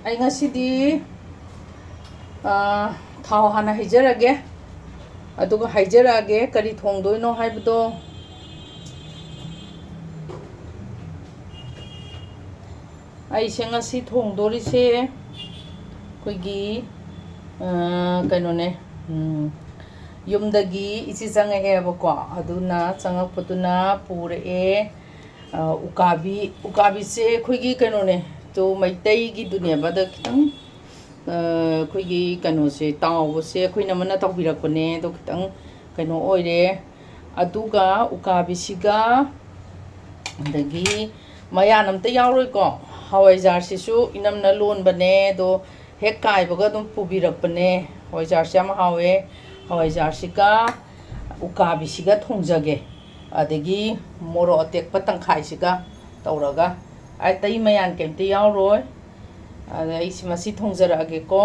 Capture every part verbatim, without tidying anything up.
ꯑꯩ ꯉꯁꯤꯗꯤ, ꯑ, ꯊꯥꯎ ꯍꯥꯟꯅ ꯍꯩꯖꯔꯒꯦ, ꯑꯗꯨꯒ ꯍꯥꯏꯖꯔꯛꯑꯒꯦ ꯀꯔꯤ ꯊꯣꯡꯗꯣꯏꯅꯣ ꯍꯥꯏꯕꯗꯣ꯫ ꯑꯩꯁꯦ ꯉꯁꯤ ꯊꯣꯡꯗꯣꯔꯤꯁꯦ ꯑꯩꯈꯣꯏꯒꯤ, ꯑ, ꯀꯩꯅꯣꯅꯦ, ꯎꯝ, ꯌꯨꯝꯗꯒꯤ ꯏꯆꯦ ꯆꯪꯉꯛꯑꯦꯕꯀꯣ, ꯑꯗꯨꯅ ꯆꯪꯉꯛꯄꯗꯨꯅ ꯄꯨꯔꯛꯑꯦ꯫ ꯑ, ꯎꯀꯥꯕꯤ, ꯎꯀꯥꯕꯤꯁꯦ ꯑꯩꯈꯣꯏꯒꯤ ꯀꯩꯅꯣꯅꯦ, ꯇꯣ ꯃꯩꯇꯩꯒꯤꯗꯨꯅꯦꯕ, ꯑꯗ ꯈꯤꯇꯪ, ꯑ, ꯑꯩꯈꯣꯏꯒꯤ ꯀꯩꯅꯣꯁꯦ, ꯇꯥꯎꯕꯁꯦ ꯑꯩꯈꯣꯏ ꯏꯅꯝꯃꯅ ꯇꯧꯕꯤꯔꯛꯄꯅꯦ, ꯑꯗꯣ ꯈꯤꯇꯪ ꯀꯩꯅꯣ ꯑꯣꯏꯔꯦ꯫ ꯑꯗꯨꯒ ꯎꯀꯥꯕꯤꯁꯤꯒ, ꯑꯗꯒꯤ ꯃꯌꯥꯟ ꯑꯝꯇ ꯌꯥꯎꯔꯣꯏꯀꯣ꯫ ꯍꯋꯥꯏꯖꯥꯔꯁꯤꯁꯨ ꯏꯅꯝꯅ ꯂꯣꯟꯕꯅꯦ, ꯑꯗꯣ ꯍꯦꯛ ꯀꯥꯏꯕꯒ ꯑꯗꯨꯝ ꯄꯨꯕꯤꯔꯛꯄꯅꯦ꯫ ꯍꯋꯥꯏꯖꯥꯔꯁꯦ ꯌꯥꯝ ꯍꯥꯎꯋꯦ꯫ ꯍꯋꯥꯏꯖꯥꯔꯁꯤꯒ ꯎꯀꯥꯕꯤꯁꯤꯒ ꯊꯣꯡꯖꯒꯦ꯫ ꯑꯗꯒꯤ ꯃꯣꯔꯣꯛ ꯑꯇꯦꯛꯄ ꯇꯪꯈꯥꯏꯁꯤꯒ ꯇꯧꯔꯒ, ꯑꯇꯩ ꯃꯌꯥꯟ ꯀꯩꯝꯇ ꯌꯥꯎꯔꯣꯏ꯫ ꯑꯗ ꯑꯩꯁꯤ ꯃꯁꯤ ꯊꯣꯡꯖꯔꯛꯑꯒꯦꯀꯣ꯫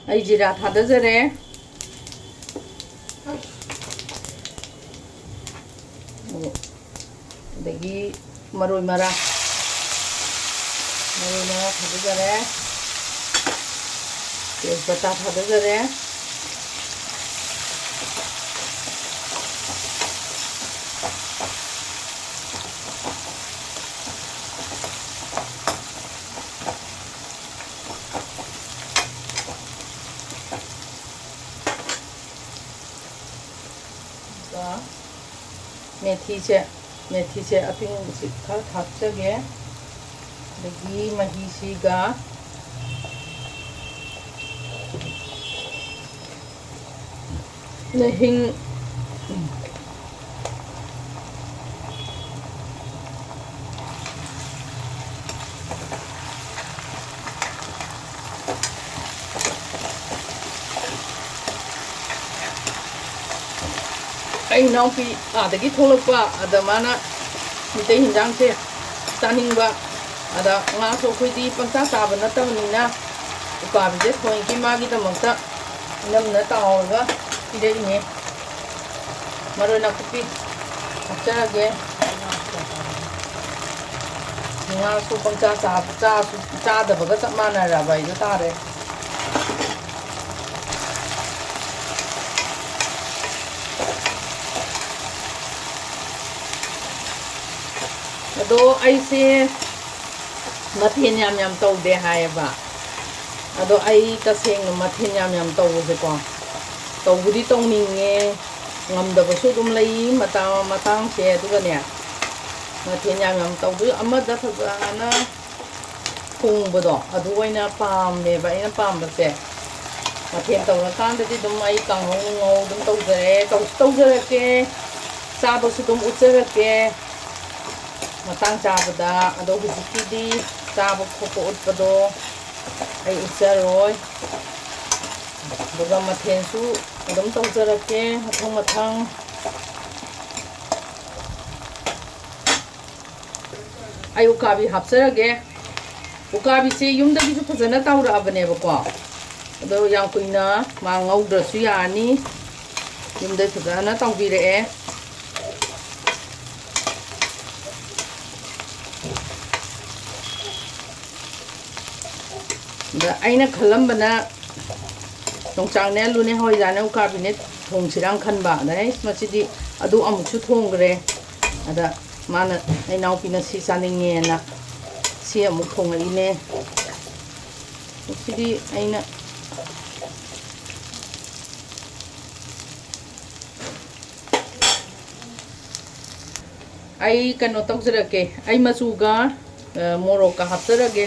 ꯑꯩ ꯖꯤꯔꯥ ꯊꯥꯗꯖꯔꯦ꯫ ꯑꯗꯒꯤ ꯃꯔꯣꯏ ꯃꯔꯥꯡ, ꯃꯔꯣꯏ ꯃꯔꯥꯡ ꯊꯥꯗꯖꯔꯦ, ꯇꯦꯖꯄꯇꯥ ꯊꯥꯗꯖꯔꯦ꯫ ꯑꯗꯨꯒ ꯃꯦꯊꯤꯁꯦ, ꯃꯦꯊꯤꯁꯦ ꯑꯇꯤꯡꯕꯁꯤ ꯈꯔ ꯊꯥꯛꯆꯒꯦ꯫ ꯑꯗꯒꯤ ꯃꯍꯤꯁꯤꯒ ꯅꯍꯤꯡ, ꯑꯩ ꯏꯅꯥꯎꯄꯤ ꯑꯥꯗꯒꯤ ꯊꯣꯛꯂꯛꯄ, ꯑꯗ ꯃꯥꯅ ꯃꯤꯇꯩ ꯍꯤꯟꯖꯥꯡꯁꯦ ꯆꯥꯅꯤꯡꯕ, ꯑꯗ ꯉꯥꯁꯨ ꯑꯩꯈꯣꯏꯗꯤ ꯄꯪꯆꯥ ꯆꯥꯕ ꯅꯠꯇꯕꯅꯤꯅ, ꯎꯀꯥꯕꯤꯁꯦ ꯊꯑꯣꯏꯀꯤ ꯃꯥꯒꯤꯗꯃꯛꯇ ꯏꯅꯝꯅ ꯇꯥꯎꯔꯒ ꯄꯤꯔꯛꯏꯅꯦ꯫ ꯃꯔꯣꯏ ꯅꯥꯀꯨꯞꯄꯤ ꯍꯥꯞꯆꯔꯒꯦ꯫ ꯉꯥꯁꯨ ꯄꯪꯆꯥ ꯆꯥ-, ꯆꯥꯁꯨ ꯆꯥꯗꯕꯒ ꯆꯞ ꯃꯥꯟꯅꯔꯕ ꯍꯥꯏꯗꯣ ꯇꯥꯔꯦ꯫ ꯑꯗꯣ ꯑꯩꯁꯦ ꯃꯊꯦꯜ ꯌꯥꯝ ꯌꯥꯝ ꯇꯧꯗꯦ ꯍꯥꯏꯌꯦꯕ꯫ ꯑꯗꯣ ꯑꯩ ꯇꯁꯦꯡꯅ ꯃꯊꯦꯜ ꯌꯥꯝ ꯌꯥꯝ ꯇꯧꯕꯁꯦꯀꯣ, ꯇꯧꯕꯗꯤ ꯇꯧꯅꯤꯡꯉꯦ, ꯉꯝꯗꯕꯁꯨ ꯑꯗꯨꯝ ꯂꯩ ꯃꯇꯥꯡ ꯃꯇꯥꯡꯁꯦ꯫ ꯑꯗꯨꯒꯅꯦ, ꯃꯊꯦꯜ ꯌꯥꯝ ꯌꯥꯝ ꯇꯧꯗꯣꯏ ꯑꯃꯗ ꯐꯖꯅ ꯊꯣꯡꯕꯗꯣ ꯑꯗꯨ ꯑꯣꯏꯅ ꯄꯥꯝꯃꯦꯕ꯫ ꯑꯩꯅ ꯄꯥꯝꯕꯁꯦ ꯃꯊꯦꯜ ꯇꯧꯔꯀꯥꯟꯗꯗꯤ ꯑꯗꯨꯝ ꯑꯩ ꯀꯥꯡꯍꯧ ꯅꯨꯡꯉꯧ ꯑꯗꯨꯝ ꯇꯧꯖꯔꯦ, ꯇꯧꯁꯨ ꯇꯧꯖꯔꯛꯀꯦ, ꯆꯥꯕꯁꯨ ꯑꯗꯨꯝ ꯎꯠꯆꯔꯛꯀꯦ ꯃꯇꯥꯡ ꯆꯥꯕꯗ꯫ ꯑꯗꯣ ꯍꯧꯖꯤꯛꯀꯤꯗꯤ ꯆꯥꯕ ꯈꯣꯠꯄ ꯎꯠꯄꯗꯣ ꯑꯩ ꯎꯠꯆꯔꯣꯏ꯫ ꯑꯗꯨꯒ ꯃꯊꯦꯜꯁꯨ ꯑꯗꯨꯝ ꯇꯧꯖꯔꯛꯀꯦ ꯃꯊꯪ ꯃꯊꯪ꯫ ꯑꯩ ꯎꯀꯥꯕꯤ ꯍꯥꯞꯆꯔꯒꯦ꯫ ꯎꯀꯥꯕꯤꯁꯦ ꯌꯨꯝꯗꯒꯤꯁꯨ ꯐꯖꯅ ꯇꯧꯔꯛꯑꯕꯅꯦꯕꯀꯣ, ꯑꯗꯣ ꯌꯥꯝ ꯀꯨꯏꯅ ꯃꯥ ꯉꯧꯗ꯭ꯔꯁꯨ ꯌꯥꯔꯅꯤ꯫ ꯌꯨꯝꯗꯩ ꯐꯖꯅ ꯇꯧꯕꯤꯔꯛꯑꯦ꯫ ꯑꯗ ꯑꯩꯅ ꯈꯜꯂꯝꯕꯅ ꯌꯣꯡꯆꯥꯛꯅꯦ, ꯑꯂꯨꯅꯦ, ꯍꯋꯥꯏꯖꯥꯔꯅꯦ, ꯎꯀꯥꯕꯤꯅꯦ ꯊꯣꯡꯁꯤꯔꯥꯅ ꯈꯟꯕ꯫ ꯑꯗ ꯑꯩ ꯃꯁꯤꯗꯤ ꯑꯗꯨ ꯑꯃꯨꯛꯁꯨ ꯊꯣꯡꯈ꯭ꯔꯦ꯫ ꯑꯗ ꯃꯥꯅ, ꯑꯩ ꯏꯅꯥꯎꯄꯤꯅ ꯁꯤ ꯆꯥꯅꯤꯡꯉꯦꯅ ꯁꯤ ꯑꯃꯨꯛ ꯊꯣꯡꯉꯛꯏꯅꯦ꯫ ꯁꯤꯗꯤ ꯑꯩꯅ ꯑꯩ ꯀꯩꯅꯣ ꯇꯧꯖꯔꯛꯀꯦ, ꯑꯩ ꯃꯆꯨꯒ, ꯑ, ꯃꯣꯔꯣꯛꯀ ꯍꯥꯞꯆꯔꯒꯦ꯫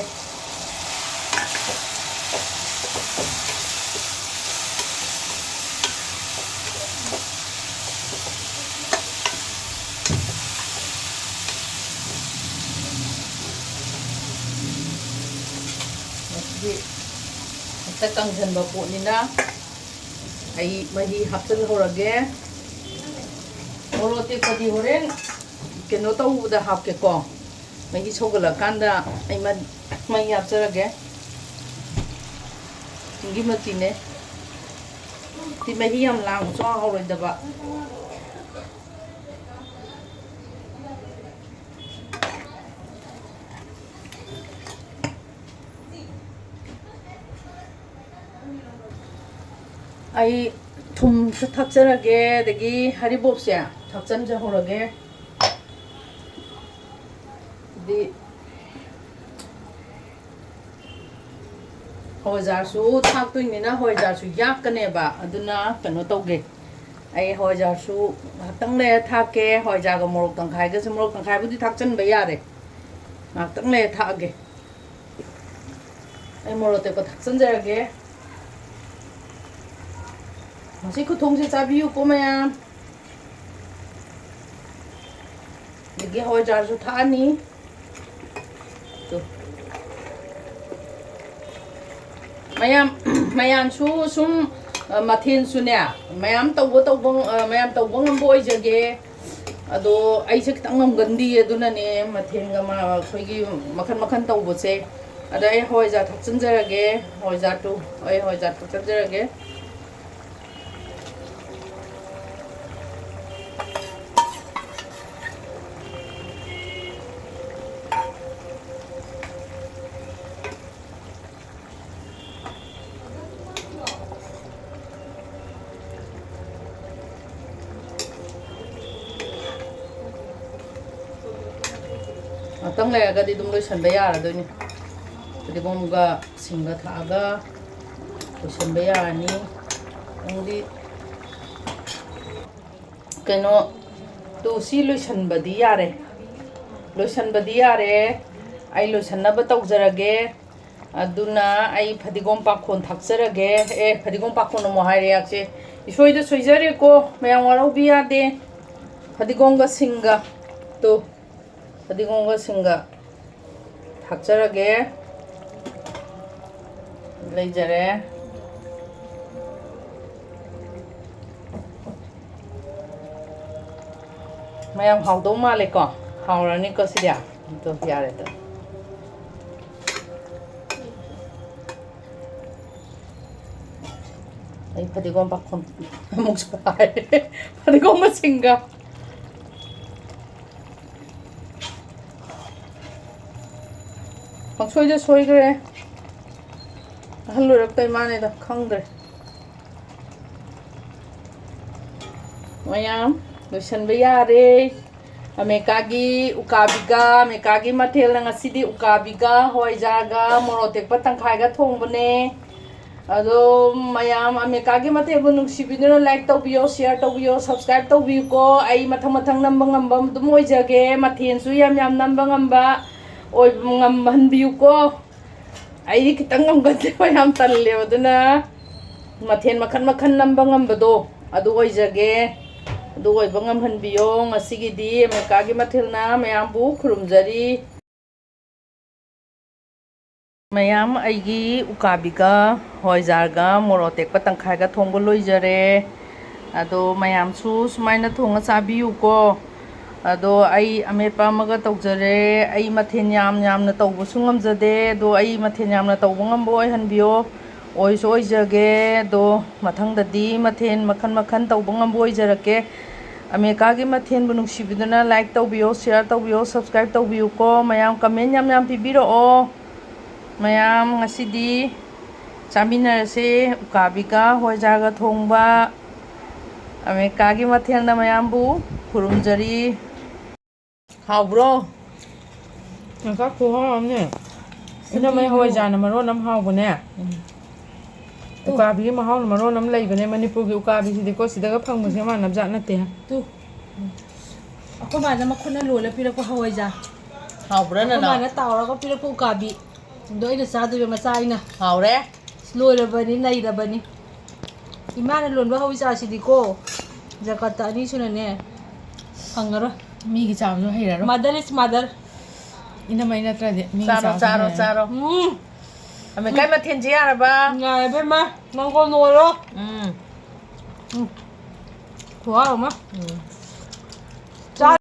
ꯃꯁꯤꯗꯤ ꯍꯦꯛꯇ ꯀꯪꯁꯟꯕ ꯄꯣꯠꯅꯤꯅ ꯑꯩ ꯃꯍꯤ ꯍꯥꯞꯆꯤꯜꯍꯧꯔꯒꯦ꯫ ꯃꯣꯔꯣꯛ ꯑꯇꯦꯛꯄꯗꯤ ꯍꯣꯔꯦꯟ ꯀꯩꯅꯣ ꯇꯧꯕꯗ ꯍꯥꯞꯀꯦꯀꯣ꯫ ꯃꯍꯤ ꯁꯧꯒꯠꯂꯛꯀꯥꯟꯗ ꯑꯩ ꯃ-, ꯃꯍꯤ ꯍꯥꯞꯆꯔꯒꯦ꯫ ꯁꯤꯡꯒꯤ ꯃꯆꯤꯅꯦ꯫ ꯁꯤ ꯃꯍꯤ ꯌꯥꯝ ꯂꯥꯡꯕꯁꯨ ꯍꯥꯎꯔꯣꯏꯗꯕ꯫ ꯑꯩ ꯊꯨꯝꯁꯨ ꯊꯥꯛꯆꯔꯒꯦ, ꯑꯗꯒꯤ ꯍꯔꯤꯕꯣꯞꯁꯦ ꯊꯥꯛꯆꯟꯖꯍꯧꯔꯒꯦ꯫ ꯑꯗꯤ ꯍꯋꯥꯏꯖꯥꯔꯁꯨ ꯊꯥꯛꯇꯣꯏꯅꯤꯅ ꯍꯋꯥꯏꯖꯥꯔꯁꯨ ꯌꯥꯛꯀꯅꯦꯕ, ꯑꯗꯨꯅ ꯀꯩꯅꯣ ꯇꯧꯒꯦ, ꯑꯩ ꯍꯋꯥꯏꯖꯥꯔꯁꯨ ꯉꯥꯏꯍꯥꯛꯇꯪ ꯂꯩꯔ ꯊꯥꯛꯀꯦ꯫ ꯍꯋꯥꯏꯖꯥꯔꯒ ꯃꯣꯔꯣꯛ ꯇꯪꯈꯥꯏꯒꯁꯦ, ꯃꯣꯔꯣꯛ ꯇꯪꯈꯥꯏꯕꯨꯗꯤ ꯊꯥꯛꯆꯟꯕ ꯌꯥꯔꯦ, ꯉꯥꯏꯍꯥꯛꯇꯪ ꯂꯩꯔ ꯊꯥꯛꯑꯒꯦ꯫ ꯑꯩ ꯃꯣꯔꯣꯛ ꯑꯇꯦꯛꯄ ꯊꯥꯛꯆꯟꯖꯔꯒꯦ꯫ ꯃꯁꯤ ꯈꯨꯊꯣꯡꯁꯦ ꯆꯥꯕꯤꯌꯨꯀꯣ ꯃꯌꯥꯝ꯫ ꯑꯗꯒꯤ ꯍꯋꯥꯏꯖꯥꯔꯁꯨ ꯊꯥꯛꯑꯅꯤ꯫ ꯇꯨ꯫ ꯃꯌꯥꯝ, ꯃꯌꯥꯝꯁꯨ ꯁꯨꯝ, ꯑ, ꯃꯊꯦꯜꯁꯨꯅꯦ, ꯃꯌꯥꯝ ꯇꯧꯕ, ꯇꯧꯕ, ꯑ, ꯃꯌꯥꯝ ꯇꯧꯕ ꯉꯝꯕ ꯑꯣꯏꯖꯒꯦ꯫ ꯑꯗꯣ ꯑꯩꯁꯦ ꯈꯤꯇꯪ ꯉꯝꯒꯟꯗꯤꯌꯦ, ꯑꯗꯨꯅꯅꯦ ꯃꯊꯦꯜꯒ ꯃ-, ꯑꯩꯈꯣꯏꯒꯤ ꯃꯈꯟ ꯃꯈꯟ ꯇꯧꯕꯁꯦ꯫ ꯑꯗ ꯑꯩ ꯍꯋꯥꯏꯖꯥꯔ ꯊꯥꯛꯆꯤꯟꯖꯔꯒꯦ, ꯍꯋꯥꯏꯖꯥꯔꯗꯨ, ꯑꯩ ꯍꯋꯥꯏꯖꯥꯔ ꯊꯥꯛꯆꯤꯟꯖꯔꯒꯦ꯫ ꯉꯥꯛꯇꯪ ꯂꯩꯔꯒꯗꯤ ꯑꯗꯨꯝ ꯂꯣꯏꯁꯟꯕ ꯌꯥꯔꯗꯣꯏꯅꯤ꯫ ꯐꯗꯤꯒꯣꯝꯒ ꯁꯤꯡꯒ ꯊꯥꯛꯑꯒ ꯂꯣꯏꯁꯟꯕ ꯌꯥꯔꯅꯤ꯫ ꯅꯪꯗꯤ ꯀꯩꯅꯣ, ꯇꯨ, ꯁꯤ ꯂꯣꯏꯁꯟꯕꯗꯤ ꯌꯥꯔꯦ, ꯂꯣꯏꯁꯟꯕꯗꯤ ꯌꯥꯔꯦ꯫ ꯑꯩ ꯂꯣꯏꯁꯟꯅꯕ ꯇꯧꯖꯔꯒꯦ꯫ ꯑꯗꯨꯅ ꯑꯩ ꯐꯗꯤꯒꯣꯝ ꯄꯥꯈꯣꯟ ꯊꯥꯛꯆꯔꯒꯦ꯫ ꯑꯦ, ꯐꯗꯤꯒꯣꯝ ꯄꯥꯈꯣꯟ ꯑꯃꯨꯛ ꯍꯥꯏꯔꯦ ꯑꯩꯍꯥꯛꯁꯦ꯫ ꯏꯁꯣꯏꯗ ꯁꯣꯏꯖꯔꯦꯀꯣ, ꯃꯌꯥꯝ ꯋꯥꯔꯧꯕꯤ ꯌꯥꯗꯦ꯫ ꯐꯗꯤꯒꯣꯝꯒ ꯁꯤꯡꯒ, ꯇꯨ, ꯐꯗꯤꯒꯣꯝꯒ ꯁꯤꯡꯒ ꯊꯥꯛꯆꯔꯒꯦ꯫ ꯂꯩꯖꯔꯦ꯫ ꯃꯌꯥꯝ ꯍꯥꯎꯗꯧ ꯃꯥꯜꯂꯦꯀꯣ? ꯍꯥꯎꯔꯅꯤꯀꯣ ꯁꯤꯗꯤ? ꯑꯗꯣ ꯌꯥꯔꯦ ꯑꯗꯣ꯫ ꯑꯩ ꯐꯗꯤꯒꯣꯝ ꯄꯥꯈꯣꯝ ꯑꯃꯨꯛꯁꯨ ꯍꯥꯏꯔꯦ꯫ ꯐꯗꯤꯒꯣꯝꯒ ꯁꯤꯡꯒ꯫ ꯄꯪꯁꯣꯏꯗ ꯁꯣꯏꯈ꯭ꯔꯦ꯫ ꯑꯍꯜ ꯑꯣꯏꯔꯛꯇꯩ ꯃꯥꯅꯦꯗ, ꯈꯪꯗ꯭ꯔꯦ꯫ ꯃꯌꯥꯝ, ꯂꯣꯏꯁꯟꯕ ꯌꯥꯔꯦ꯫ ꯑꯃꯦꯔꯤꯀꯥꯒꯤ ꯎꯀꯥꯕꯤꯒ, ꯑꯃꯦꯔꯤꯀꯥꯒꯤ ꯃꯊꯦꯜꯅ ꯉꯁꯤꯗꯤ ꯎꯀꯥꯕꯤꯒ, ꯍꯋꯥꯏꯖꯥꯔꯒ, ꯃꯣꯔꯣꯛ ꯑꯇꯦꯛꯄ ꯇꯪꯈꯥꯏꯒ ꯊꯣꯡꯕꯅꯦ꯫ ꯑꯗꯣ ꯃꯌꯥꯝ, ꯑꯃꯦꯔꯤꯀꯥꯒꯤ ꯃꯊꯦꯜꯕꯨ ꯅꯨꯡꯁꯤꯕꯤꯗꯨꯅ like ꯇꯧꯕꯤꯌꯣ, share ꯇꯧꯕꯤꯌꯣ, subscribe ꯇꯧꯕꯤꯌꯨꯀꯣ꯫ ꯑꯩ ꯃꯊꯪ ꯃꯊꯪ ꯅꯝꯕ ꯉꯝꯕ ꯑꯗꯨꯝ ꯑꯣꯏꯖꯒꯦ꯫ ꯃꯊꯦꯜꯁꯨ ꯌꯥꯝ ꯌꯥꯝ ꯅꯝꯕ ꯉꯝꯕ ꯑꯣꯏ-, ꯉꯝꯍꯟꯕꯤꯌꯨꯀꯣ꯫ ꯑꯩꯗꯤ ꯈꯤꯇꯪ ꯉꯝꯒꯟꯗꯦꯕ, ꯌꯥꯝ ꯇꯜꯂꯦꯕ꯫ ꯑꯗꯨꯅ ꯃꯊꯦꯜ ꯃꯈꯟ ꯃꯈꯟ ꯅꯝꯕ ꯉꯝꯕꯗꯣ ꯑꯗꯨ ꯑꯣꯏꯖꯒꯦ꯫ ꯑꯗꯨ ꯑꯣꯏꯕ ꯉꯝꯍꯟꯕꯤꯌꯣ꯫ ꯉꯁꯤꯒꯤꯗꯤ ꯑꯃꯦꯔꯤꯀꯥꯒꯤ ꯃꯊꯦꯜꯅ ꯃꯌꯥꯝꯕꯨ ꯈꯨꯔꯨꯝꯖꯔꯤ꯫ ꯃꯌꯥꯝ, ꯑꯩꯒꯤ ꯎꯀꯥꯕꯤꯒ ꯍꯋꯥꯏꯖꯥꯔꯒ ꯃꯣꯔꯣꯛ ꯑꯇꯦꯛꯄ ꯇꯪꯈꯥꯏꯒ ꯊꯣꯡꯕ ꯂꯣꯏꯖꯔꯦ꯫ ꯑꯗꯣ ꯃꯌꯥꯝꯁꯨ ꯁꯨꯃꯥꯏꯅ ꯊꯣꯡꯉ ꯆꯥꯕꯤꯌꯨꯀꯣ꯫ ꯑꯗꯣ ꯑꯩ ꯑꯃꯦꯠꯄ ꯑꯃꯒ ꯇꯧꯖꯔꯦ꯫ ꯑꯩ ꯃꯊꯦꯜ ꯌꯥꯝ ꯌꯥꯝꯅ ꯇꯧꯕꯁꯨ ꯉꯝꯖꯗꯦ꯫ ꯑꯗꯣ ꯑꯩ ꯃꯊꯦꯜ ꯌꯥꯝꯅ ꯇꯧꯕ ꯉꯝꯕ ꯑꯣꯏꯍꯟꯕꯤꯌꯣ꯫ ꯑꯣꯏꯁꯨ ꯑꯣꯏꯖꯒꯦ꯫ ꯑꯗꯣ ꯃꯊꯪꯗꯗꯤ ꯃꯊꯦꯜ ꯃꯈꯟ ꯃꯈꯟ ꯇꯧꯕ ꯉꯝꯕ ꯑꯣꯏꯖꯔꯛꯀꯦ꯫ ꯑꯃꯦꯔꯤꯀꯥꯒꯤ ꯃꯊꯦꯜꯕꯨ ꯅꯨꯡꯁꯤꯕꯤꯗꯨꯅ like ꯇꯧꯕꯤꯌꯣ, share ꯇꯧꯕꯤꯌꯣ, subscribe ꯇꯧꯕꯤꯌꯨꯀꯣ꯫ ꯃꯌꯥꯝ comment ꯌꯥꯝ ꯌꯥꯝ ꯄꯤꯕꯤꯔꯛꯑꯣ꯫ ꯃꯌꯥꯝ, ꯉꯁꯤꯗꯤ ꯆꯥꯃꯤꯟꯅꯔꯁꯦ ꯎꯀꯥꯕꯤꯒ ꯍꯋꯥꯏꯖꯥꯔꯒ ꯊꯣꯡꯕ꯫ ꯑꯃꯦꯔꯤꯀꯥꯒꯤ ꯃꯊꯦꯜꯅ ꯃꯌꯥꯝꯕꯨ ꯈꯨꯔꯨꯝꯖꯔꯤ꯫ ꯍꯥꯎꯕ꯭ꯔꯣ? ꯉꯁꯥꯏ ꯈꯨꯍꯥꯎ ꯑꯃꯅꯦ꯫ ꯏꯅꯝꯃꯩ ꯍꯋꯥꯏꯖꯥꯔꯅ ꯃꯔꯣꯟ ꯑꯃ ꯍꯥꯎꯕꯅꯦ꯫ ꯎꯝ꯫ ꯎꯀꯥꯕꯤꯒꯤ ꯃꯍꯥꯎꯅ ꯃꯔꯣꯟ ꯑꯃ ꯂꯩꯕꯅꯦ꯫ ꯃꯅꯤꯄꯨꯔꯒꯤ ꯎꯀꯥꯕꯤꯁꯤꯗꯤꯀꯣ, ꯁꯤꯗꯒ ꯐꯪꯕꯁꯦ ꯃꯥꯟꯅꯕ ꯖꯥꯠ ꯅꯠꯇꯦ꯫ ꯇꯨ꯫ ꯑꯩꯈꯣꯏ ꯃꯥꯅ ꯃꯈꯨꯠꯅ ꯂꯣꯜꯂ ꯄꯤꯔꯛꯄ ꯍꯋꯥꯏꯖꯥꯔ꯫ ꯍꯥꯎꯕ꯭ꯔꯥ, ꯑꯩꯈꯣꯏ ꯅꯅꯥꯎ? ꯃꯥꯅ ꯇꯥꯎꯔꯒ ꯄꯤꯔꯛꯄ ꯎꯀꯥꯕꯤ꯫ ꯑꯗꯣ ꯑꯩꯅ ꯆꯥꯗꯣꯏꯕ ꯃꯆꯥ ꯑꯩꯅ꯫ ꯍꯥꯎꯔꯦ꯫ ꯂꯣꯏꯔꯕꯅꯤ, ꯅꯩꯔꯕꯅꯤ꯫ ꯏꯃꯥꯅ ꯂꯣꯟꯕ ꯍꯋꯥꯏꯖꯥꯔꯁꯤꯗꯤꯀꯣ, ꯖꯒꯠꯇ ꯑꯅꯤ ꯁꯨꯅꯅꯦ ꯐꯪꯉꯔꯣꯏ꯫ ꯃꯤꯒꯤ ꯆꯥꯕꯁꯨ ꯍꯩꯔꯔꯣꯏ꯫ Mother is mother. ꯏꯅꯝꯃꯩ ꯅꯠꯇ꯭ꯔꯗꯤ ꯃꯤꯒꯤ ꯆꯥꯔꯣ, ꯆꯥꯕꯁꯨ ꯆꯥꯔꯣ, ꯍꯩꯔꯔꯣꯏ꯫ ꯆꯥꯔꯣ꯫ ꯎꯝ꯫ ꯑꯃꯦꯔꯤꯀꯥꯏ ꯃꯊꯦꯜꯁꯦ ꯌꯥꯔꯕ? ꯌꯥꯔꯦ, ꯏꯕꯦꯝꯃ꯫ ꯃꯪꯒꯣꯜ ꯅꯣꯏꯔꯣ꯫ ꯎꯝ꯫ ꯎꯝ꯫ ꯈꯨꯍꯥꯎ ꯑꯃ꯫ ꯎꯝ꯫